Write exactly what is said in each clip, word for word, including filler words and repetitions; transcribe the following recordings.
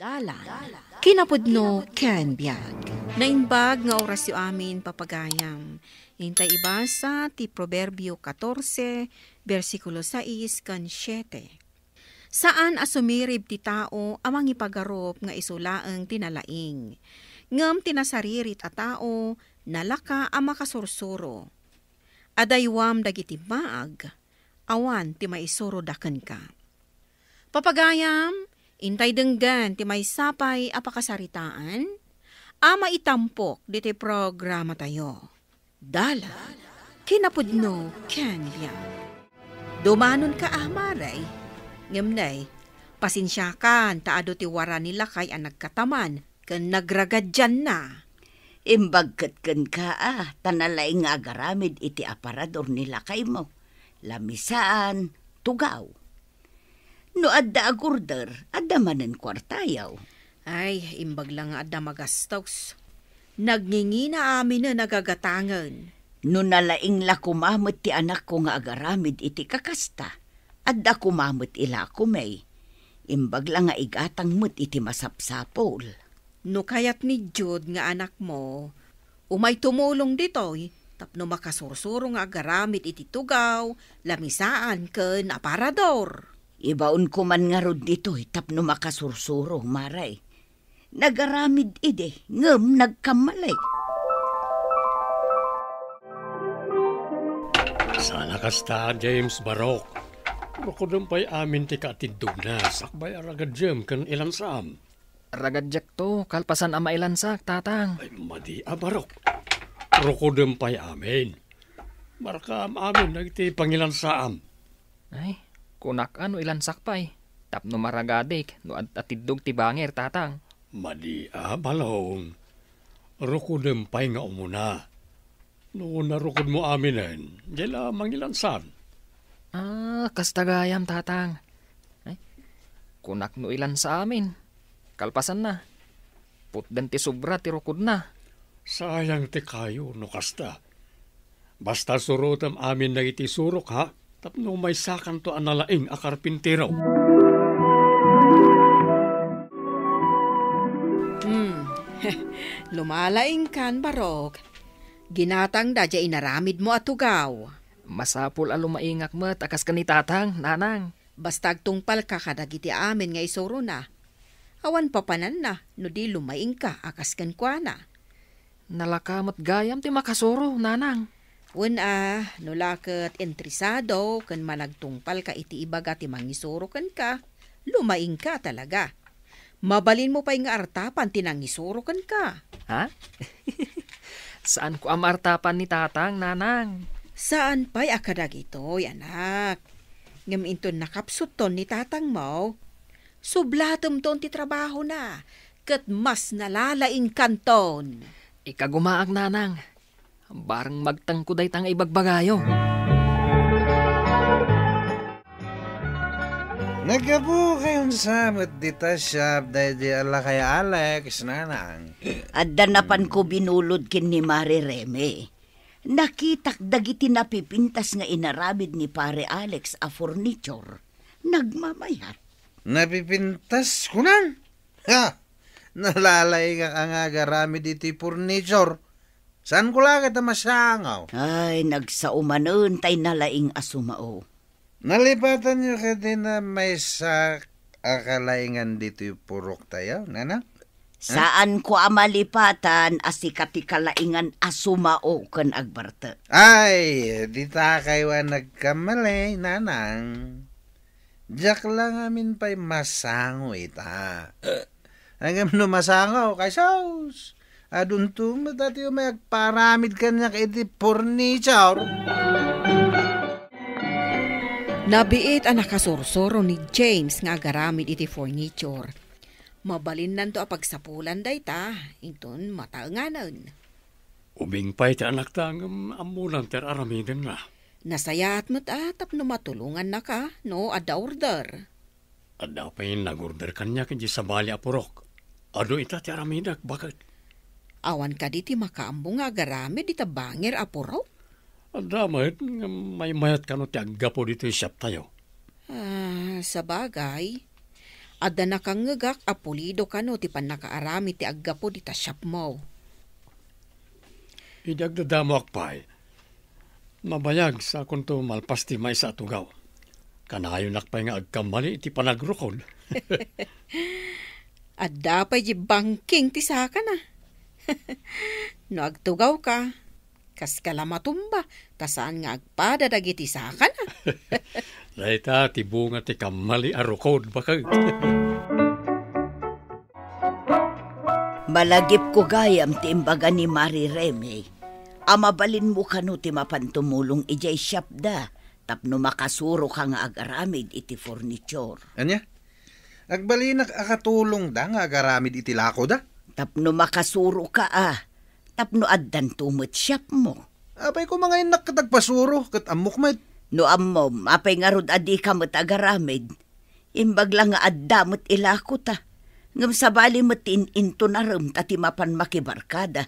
Dalan, kinapudno ken biag. Naimbag nga orasyo amin, papagayam. Intay ibasa ti Proverbio katorse, bersikulo sais ken siete. Saan a sumirib ti tao a mangipagarup nga isu laeng ti nalaing. Ngem ti nasaririt a tao, nalaka a makasursuro. Adaywam dagiti maag, awan ti maisuroda kenka. Papagayam, intay denggen ti maysa pay a pakasaritaan a maitampok ditoy programatayo. Dalan, kinapudno ken biag. Dumanonka a, Mare. Ngem nay, pasensiakan ta adu ti wara ni lakay a nagkataman ken nagragadianna. Imbag ket kenka a, ta nalaing nga agaramid iti aparador ni lakaymo. Lamisaan, tugaw. No adda agorder, adda manen kuartayo. Ay, imbag la nga adda magastos. Nagngingina aminen a gagatangen. No nalaing la koma met ti anakko nga agaramid iti kakasta, adda koma met ilako, May. Imbag la nga igatang met iti masapsapul. No kayat ni Jude nga anakmo, umay tumulong ditoy tapno makasursuro nga agaramid iti tugaw, lamisaan, ken aparador. Ibaonko man ngarud ditoy tapno makasursuro, Mare. Nagaramid idi, ngem nagkamali. Saan a kasta, James, Barok. Rukodem pay amin ti kaatiddogna, sakbay a ragedem ken ilansam. Ragadiakto, kalpasan a mailansak, Tatang. Ay, madi a, Barok. Rukodem pay amin. Markaam amin dagiti pangilansaam. Ay, kunak a no ilansak pay, tapno maragadik no ad-, atiddog ti bangir, Tatang. Madi a, Balong. Rukodem pay nga umuna. No narukodmo aminen, diay la mangilansan. Ah, kasta gayam, Tatang. Ay, kunak no ilansa amin. Kalpasanna, putden ti sobra ti rukodna. Sayang ti kayo no kasta. Basta surotem amin dagiti surok, ha? Tapno maysakanto a nalaing a karpintero. Hmm. Lumalaingkan, Barok. Ginatangda diay inaramidmo a tugaw. Masapul a lumaingak met a kas ken ni Tatang, Nanang. Basta agtungpalka kadagiti amin nga isurona. Awan papananna no di lumaingka a kas kenkuana. Nalaka met gayam ti makasuro, Nanang. Wen a, no la ket interesado ken managtungpalka iti ibaga ti mangisuro kenka, lumaingka talaga. Mabalinmo pay nga artapan ti nangisuro kenka. Ha? Saanko a maartapan ni Tatang, Nanang. Saan pay a kadagitoy, anak. Ngem inton nakapsutton ni tatangmo, sublatemton ti trabahona, ket mas nalalaingkanton. Ikagumaak, Nanang. Bareng magtengko dayta nga ibagbagayo. Naggapukayon sa met dita shop daydi a lakay Alex, Nanang. Adda napanko binulod ken ni Mare Reme. Nakitak dagiti napipintas nga inaramid ni Pare Alex a furniture. Nagmamayat. Napipintas, kunam? Ha! Nalalaingak a nga agaramid iti furniture. Saanko la ket a masangaw? Ay, nagsao manen tay nalaing a sumao. Nalipatanyo kadi na maysa a kalaingan ditoy puroktayo, Nanang? Saanko a malipatan a sika ti kalaingan a sumao ken agbartek. Ay, dita kayo a nagkamali, Nanang. Diak la ngamin pay masango ita. Ngem no masango, kay sus, adunto met a ti umay agparamid kaniak iti furniture. Nabiit a nakasursuro ni James nga agaramid iti furniture. Mabalinnanto a pagsapulan dayta, inton mataenganen. Ubing pay ti anakta ngem ammonan ti ar-aramidenna. Nasayaat met a tapno matulongannaka no adda order. Adda pay nag-order kaniak idiay sabali a purok. Adu ita ti aramidek, baket. Awan kadi ti makaammo nga agaramid ita bangir a purok? Adda met, ngem maymayat kano ti aggapu ditoy shoptayo. Ah, sabagay. Adda nakangngegak a pulido kano ti pannakaaramid ti aggapu dita shopmo. Idi agdadamoak pay, mabayag sakonto malpas ti maysa a tugaw. Kanayonak pay nga agkammali iti panagrukod. Adda pay di bangking ti sakana. No agtugawka, kaska la matumba, ta saan nga agpada dagiti sakana. Dayta ti bunga ti kammali a rukod, baket. Malagipko gayam ti imbaga ni Mari Remy a mabalinmo kano ti mapan tumulong idiay shopda tapno makasuroka nga agaramid iti furniture. Ania? Agbalinak a katulongda nga agaramid iti lakoda? Tapno makasuroka a, tapno addanto met shopmo. Apay koma nga innak ket agpasuro, ket ammok met. No ammom, apay ngarud a dika met agaramid? Imbag la nga adda met ilakota. Ngem sabali met ti in-intonarem ta ti mapan makibarkada.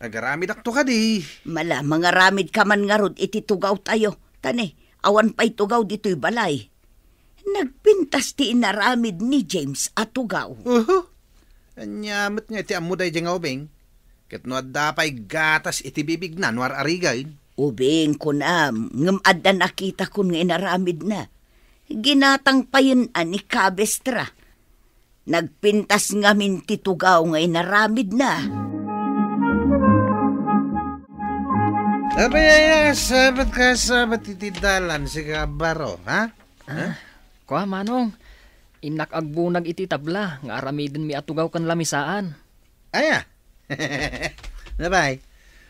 Agaramidakto kadi. Mala, mangaramidka man ngarud iti tugawtayo. Ta ne, awan pay tugaw ditoy balay. Nagpintas ti inaramid ni James a tugaw. Uhu. Ania met nga iti ammo daydiay nga ubing? Ket no adda pay gatas iti bibigna no ar-arigen? Ubing, kunam, ngem adda nakitakon nga inaramidna. Ginatang payen a ni Cabestra. Nagpintas ngamin ti tugaw nga inaramidna. Apay aya, sabet ka, sabet iti dalan, sika baro, ha? Ah, kua, Manong, innak agbunag iti tabla nga aramidenmi a tugaw ken lamisaan. Aya? Napay,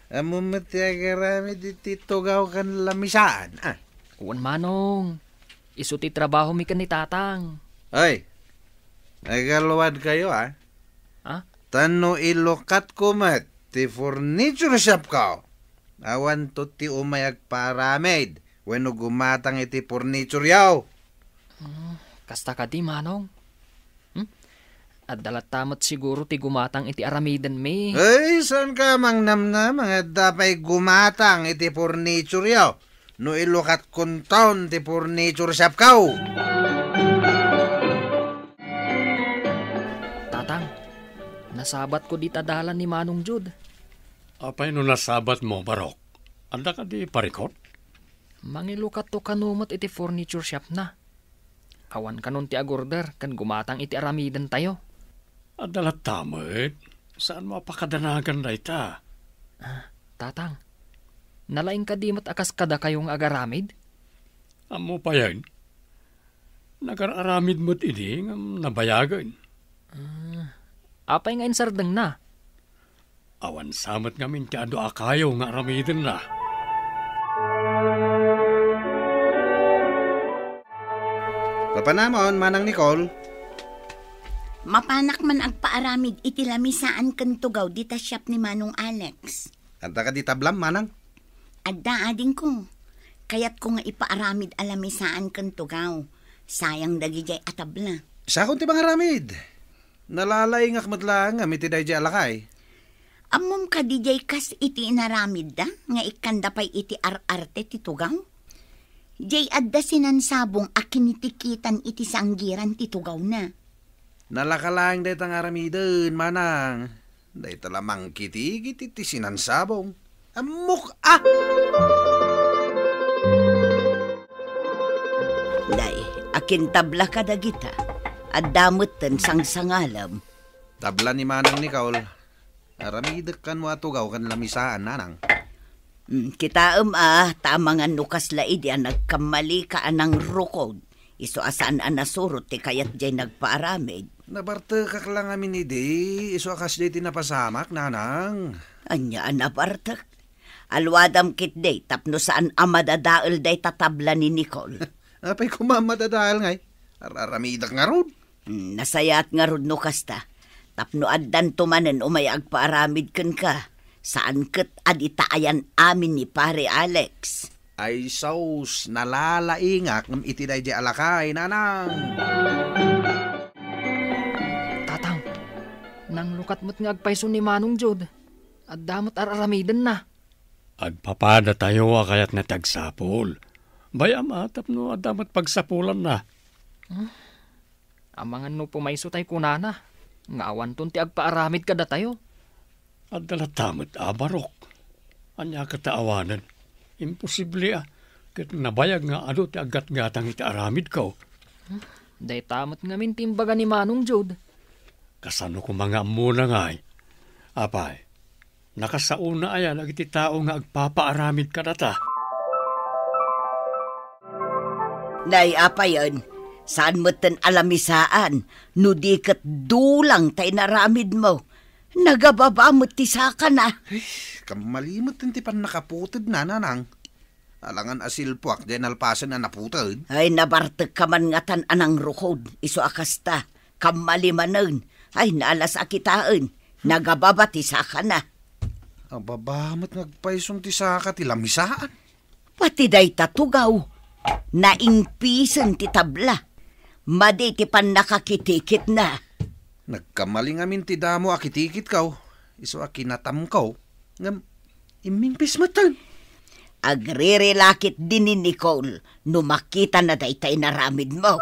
ammo met ti agaramid iti tugaw ken lamisaan, ah? Wen, Manong, isu ti trabahomi ken ni Tatang. Ay, agaluad kayo, ah. Ha? Ta no ilukatko met ti furniture shopko, awanto ti umay agpaaramid wenno gumatang iti furnitureyo. Hmm, kasta kadi, Manong? Hmm? Adda latta met siguro ti gumatang iti aramidenmi. Ay, saanka mangnamnama nga adda pay gumatang iti furnitureyo no ilukatkonton ti furniture shopko? Tatang, nasabatko dita dalan ni Manong Jude. Apay no nasabatmo, Barok? Adda kadi parikut? Mangilukatto kano met iti furniture shopna. Awan kanon ti agorder ken gumatang iti aramidentayo. Adda latta met. Saanmo a pakadanagan dayta? Ah, Tatang, nalaing kadi met a kas kadakayo nga agaramid? Ammo payen. Nagar-aramid met idi ngem nabayagen. Ah, apay nga insardengna? Awan sa met ngamin ti adu a kayo nga aramidenna. Papanamon, Manang Nicole? Mapanak man agpaaramid iti lamisaan ken tugaw dita shop ni Manong Alex. Adda kadi tablam, Manang? Adda, adingko. Kayatko nga ipaaramid a lamisaan ken tugaw. Sayang dagidiay a tabla. Sakon ti pangaramid. Nalalaingak met laeng ngem iti daydiay a lakay. Ammom kadi diay kas iti inaramidda nga ikkanda pay iti ar-arte ti tugaw? Diay adda sinansabong a kinitikitan iti sanggiran ti tugawna. Nalaka laeng dayta nga aramiden, Manang. Dayta la mangkitigit iti sinansabong. Ammok a! Nay, akin tabla kadagita? Adda metten sangsangalem. Tabla ni Manang Nicole. Aramidek kano a tugaw ken lamisaan, Nanang. Mm, kitaem a, ta amangan no kasla idi a nagkammalika a nangrukod. Isu a saan a nasurot ti kayat diay nagpaaramid. Nabartekak la ngamin idi, isu a kasdiay ti napasamak, Nanang. Ania a nabartek? Aluadam ketdi tapno saan a madadael dayta tabla ni Nicole. Apay koma a madadael ngay? Ar-aramidek ngarud. Hmm, nasayaat ngarud no kasta. Tapno addanto manen umay agpaaramid kenka. Saan ket a dita ayan amin ni Pare Alex. Ay sus, nalalaingak ngem iti daydiay a lakay, Nanang. Tatang, nanglukat met nga agpayso ni Manong Jude. Adda met ar-aramidenna. Agpapadatayo a kayatna ti agsapul. Bay-am a tapno adda met pagsapulanna. Hmm? Amangan no pumayso tay kunana nga awanton ti agpaaramid kadatayo. Adda latta met a barok. Ania ket ta awanen? Imposible a. Ket nabayag nga adu ti aggatgatang iti aramidko. Dayta met ngamin ti imbaga ni Manong Jude. Kasano koma nga ammona ngay? Apay, nakasaona aya dagiti tao nga agpapaaramid kadata? Nay, apayen, saan metten a lamisaan no di ket dulang ta inaramidmo. Nagababa met ti sakana. Ay, kammali met ti pannakaputedna, nanang. Alangan a silpuak diay nalpasen a naputed. Ay, nabartekka man ngatan a nangrukod, isu a kasta. Kammali manen. Ay, naalas a kitaen. Nagababa ti sakana. Ababa met nga agpayson ti saka ti lamisaan. Pati dayta tugaw, naingpisen ti tabla. Madi ti pannakakitikitna. Nagkamali ngamin ti damo a kitikitko, isu a kinatamko, ngem immingpis metten. Agririlakit dini, Nicole, no makitana dayta inaramidmo.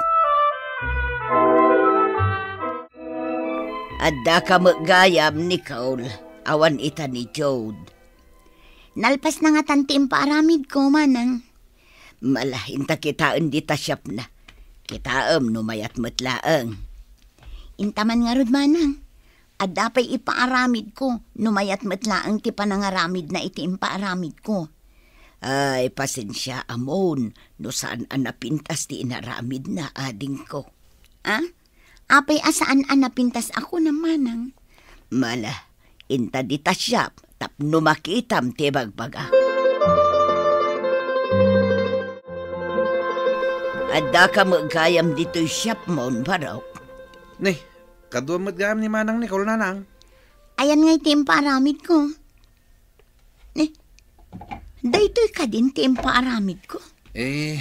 Addaka met gayam, Nicole, awan ita ni Jude. Nalpas na ngatan ti impaaramidko, manang. Mala, inta kitaen dita siapna. Kitaem no mayat met laeng. Inta man ngarud, manang. Adda pay ipaaramidko no mayat met laeng ti panangaramidna iti impaaramidko. Ay, pasensia, ammom, no saan a napintas ti inaramidna, adingko. Ah? Apay a saan a napintas a kunam, manang? Mala, inta dita siap tapno makitam ti ibagbagak. Addaka met gayam ditoy siapmon, barok. Ni, kaduam met gayam ni Manang Nicole, nanang. Ayan ngay ti impaaramidko. Ni, daytoy kadin ti impaaramidko? Eh,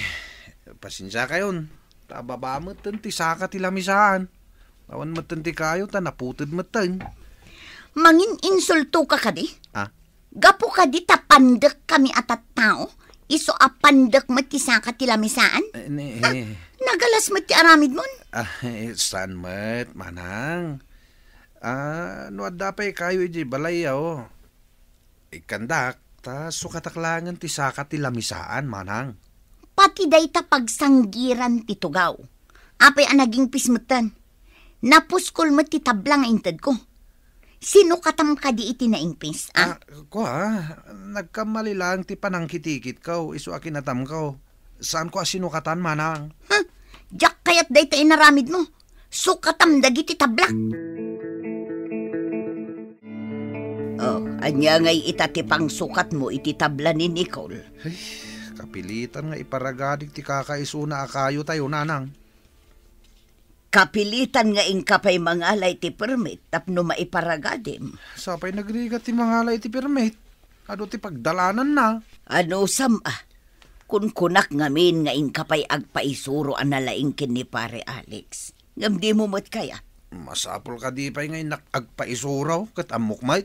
pasensiakayon. Ta ababa metten ti saka ti lamisaan. Awan metten ti kayo ta naputed metten. Mangin-insultoka kadi? Ah? Gapu kadi ta pandekkami a tattao, isu a pandek met ti saka ti lamisaan? Eh, ni, Ha? eh. Nagalas met ti aramidmon? Ah, eh, saan met, manang? Ah, no adda pay kayo iti balay, oh. Ikkandak, ta sukatak laengen ti saka ti lamisaan, manang. Pati dayta pagsanggiran ti tugaw. Apay a nagingpis metten? Napuskol met ti tabla nga intedko. Sinukatam kadi iti naingpis, ah? Ah, kua, nagkamali laeng ti panangkitikitko, isu a kinatamko. Saanko a sinukatan, manang. Huh? Diak kayat dayta inaramidmo. Sukatam dagiti tabla. Oh, ania ngay ita ti pangsukatmo iti tabla ni Nicole? Ay, kapilitan nga iparagadik ti kakaisuna a kayo tayo, nanang. Kapilitan nga inka pay mangala iti permit tapno maiparagadim. Sapay nagrigat ti mangala iti permit. Adu ti pagdalananna. Anusam a, kunkunak ngamin nga inka pay agpaisuro a nalaing ken ni Pare Alex. Ngem dimo met kayat. Masapul kadi pay nga innak agpaisuro ket ammok met?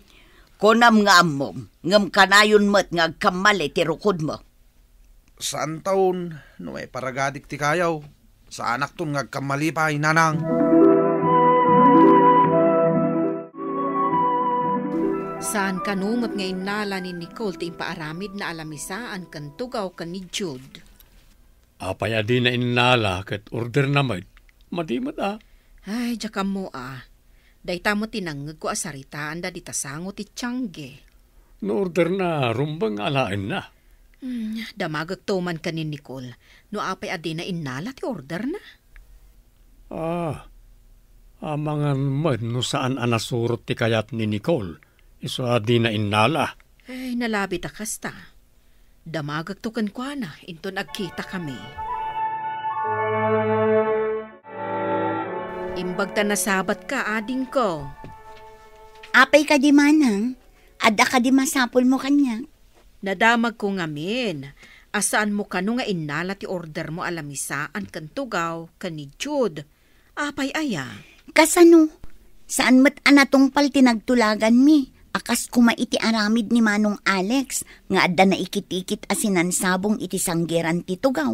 Kunam nga ammom, ngem kanayon met nga agkamali ti rukodmo. Saanton, no maiparagadik ti kayaw. Saanakton nga agkamali pay, nanang. Saan kano met nga innala ni Nicole ti impaaramidna a lamisaan ken tugaw ken ni Jude. Apay a dina innala ket orderna met? Madi met a. Ay, diak ammo a. Dayta met ti nangngegko a saritaanda dita sango ti tiangge. No orderna, rumbeng nga alaenna. Hmm, damagekto man ken ni Nicole no apay a dina innala ti orderna. Ah, amangan met no saan a nasurot ti kayat ni Nicole, isu a dina innala. Ay, nalabit a kasta. Damagekto kenkuana inton agkitakami. Imbag ta nasabatka, adingko. Apay kadi manang? Adda kadi masapulmo kaniak? Nadamagko ngamin a saanmo kano nga innala ti ordermo a lamisaan ken tugaw ken ni Jude. Apay aya? Kasano? Saan met a natungpal ti nagtulaganmi a kas koma iti aramid ni Manong Alex nga adda naikitikit a sinansabong iti sanggiran ti tugaw,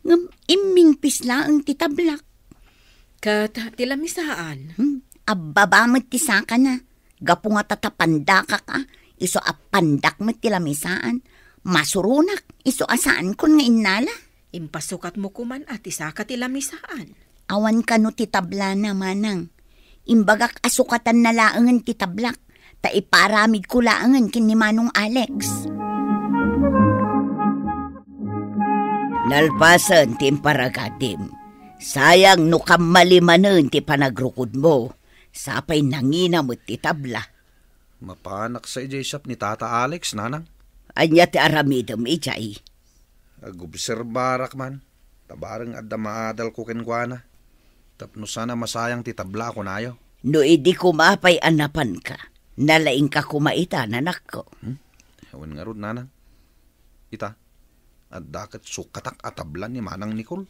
ngem immingpis laeng ti tablak. Ket ti lamisaan? Hmm, abbaba met ti sakana. Gapu nga tatapandakak a, isu a pandak met ti lamisaan. Masuronak, isu a saankon nga innala. Impasukatmo koman a ti saka ti lamisaan. Awan kano ti tablana, manang. Imbagak a sukatanna laengen ti tablak, ta ipaaramidko laengen ken ni Manong Alex. Nalpasen ti imparagadim. Sayang no kammali manen ti panagrukodmo. Sapay nangina met ti tabla. Mapanak sa idiay siak ni Tata Alex, nanang. Ania ti aramidem idiay? Agobserbarak man, ta bareng adda maadalko kenkuana. Tapno saan a masayang ti tabla a kunayo. No idi koma pay a napanka, nalaingka koma ita, nanakko. Hmm? Wen ngarud, nanang. Ita, adda ket sukatak a tabla ni Manang Nicole.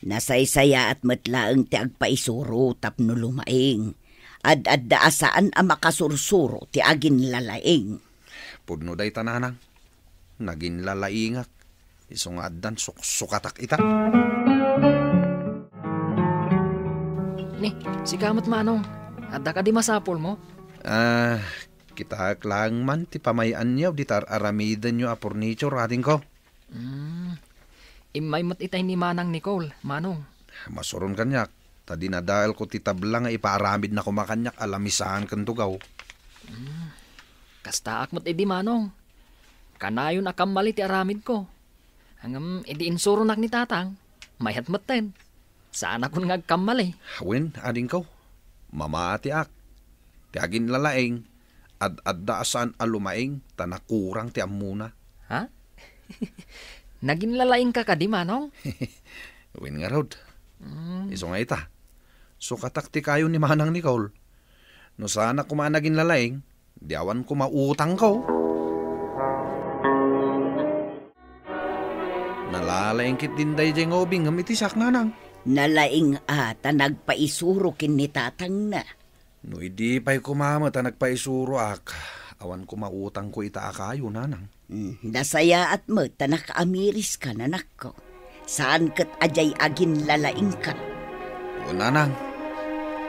Nasaysayaat met laeng ti agpaisuro tapno lumaing. Ad-adda a saan a makasursuro ti aginlalaing. Pudno dayta, nanang. Naginlalaingak. Isu nga addan suksukatak ita. Ni, sika met, manong. Adda kadi masapulmo? Ah, kitaek laeng man ti pamay-anyo dita ar-aramidenyo a furniture, adingko. Hmm. Immay met itay ni Manang Nicole, manong. Masuron kaniak, ta dinadaelko ti tabla nga ipaaramidna koma kaniak a lamisaan ken tugaw. Hmm. Kastaak met idi, manong. Kanayon a kammali ti aramidko. Ngem idi insuronak ni tatang, mayat metten. Saanakon nga agkammali. Wen, adingko, mamatiak. Ti aginlalaing, ad-adda a saan a lumaing ta nakurang ti ammona. Ha? Naginlalaingka kadi, manong? Wen ngarud. Mm. Isu nga ita. Sukatak ti kayo ni Manang Nicole. No saanak koma a naginlalaing, di awan koma utangko. Nalalaing ketdin daydiay nga ubing ngem iti siak, nanang. Nalaing a ta nagpaisuro ken ni tatangna. No idi pay koma met a nagpaisuroak, awan koma utangko ita a kayo, nanang. Hmm, nasayaat met ta nakaamiriska, nanakko. Saan ket a diay aginlalaingka. O, nanang,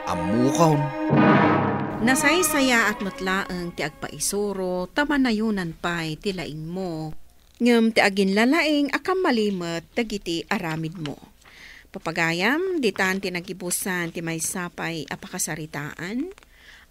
ammokon. Nasaysayaat met laeng ti agpaisuro ta manayonan pay ti laingmo. Ngem ti aginlalaing a kammali met dagiti aramidmo. Papagayam, ditan ti nagibusan ti maysa pay a pakasaritaan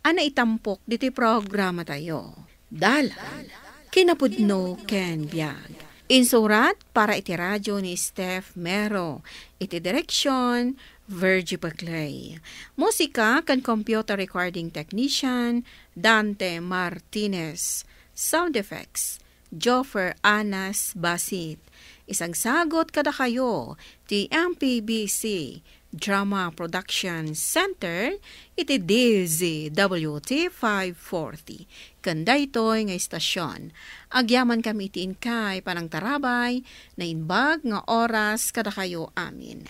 a naitampok ditoy programatayo. Dalan, kinapudno ken biag. Insurat para iti radio ni Steph Mero. Iti direksyon, Virgie Paclay. Musika ken computer recording technician, Dante Martinez. Sound effects, Joffer Anas Basit. Isagsagut kadakayo ti M P B C Drama Production Center iti D Z W T five forty. Ken daytoy nga istasyon, agyamankami iti inkay panangtarabay, naimbag nga oras kadakayo amin.